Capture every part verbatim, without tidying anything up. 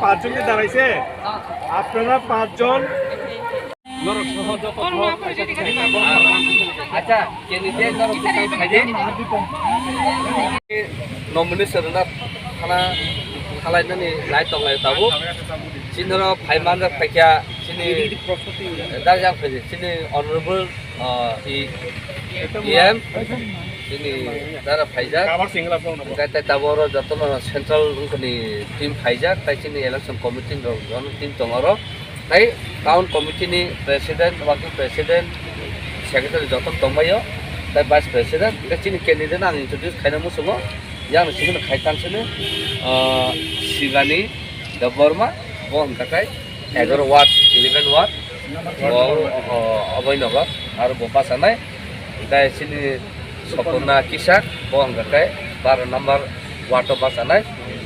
পাঁচজনকে দাঁড়াইছে, আপনারা পাঁচজন। আচ্ছা, candidate norok bwswng phaidi. Nomination rwna thana, thalainani lai tonglai tabuk. Chini norok phai manjak phaikha, chini darjak phaidi, chini honorable, ah, E M, chini dara phaijak. Hwnkhe tei tabuk oro jotono central wngkhani team phaijak, tei chini election committee rok jotono team tongo oro. Tei town committee ni president, working president, secretary jotono tongbaio, tei vice president. Tei chini candidate ang introduce khaina muchungo, yang simi khai tansini, ah, Sibani Debbarma, bo hwnkha khe egaroh ward, eleven ward, bo, oh, Abhainagar, aro bo bachanai. Tei chini Sopona Kisak, bo hwnkha khe baro number ward o bachanai.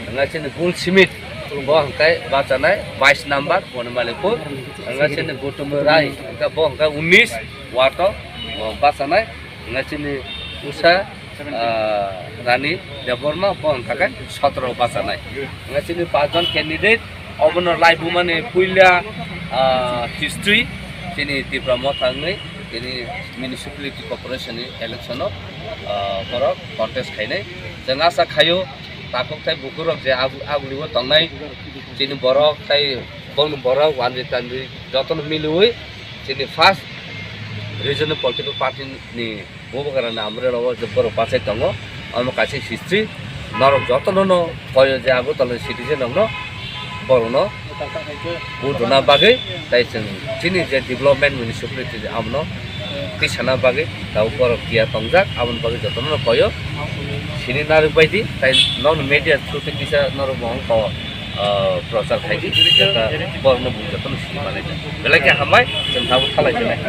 Hwnkhe chini Gul Simit, bo hwnkhe bachanai bais number, Bonimaliapur. Hwnkhe chini Gautam Rai, hwnkhe bo hwnkhe unis ward o, bo bachanai. Hwnkhe chini Usha, ah, Rani Debbarma, bo hwnkha khe sotoro bachanai. Hwnkhe chini pachjon candidate, obono laibumani puila, ah, history, chini Tipra Motha wngwi, chini municipality corporation ni election o, ah, borok contest khainai. Chwng asa khaio, takhuk tei bukhuk rok je agu-, agulio tongnai, chini borok tei bongni borok wanjwi tanjwi jotono miliwi chini first regional political party ni bubagrani amrwino je borok bachai tongo, omo kaisa history. Norok jotono no koyo je Agartala citizen rokno, borokno vote rwna bagwi, tei chwng chini je development municipality je abono tisana bagwi tabuk borok tiya tongjak, aboni bagwi jotono no koyo sini narwk baidi, tei nono media through tei kisa norok bo wngkha, ah, prochar khaidi, borokno bo jotono sini manai. Belai khe hambai, chwng tabuk khalai khe nai.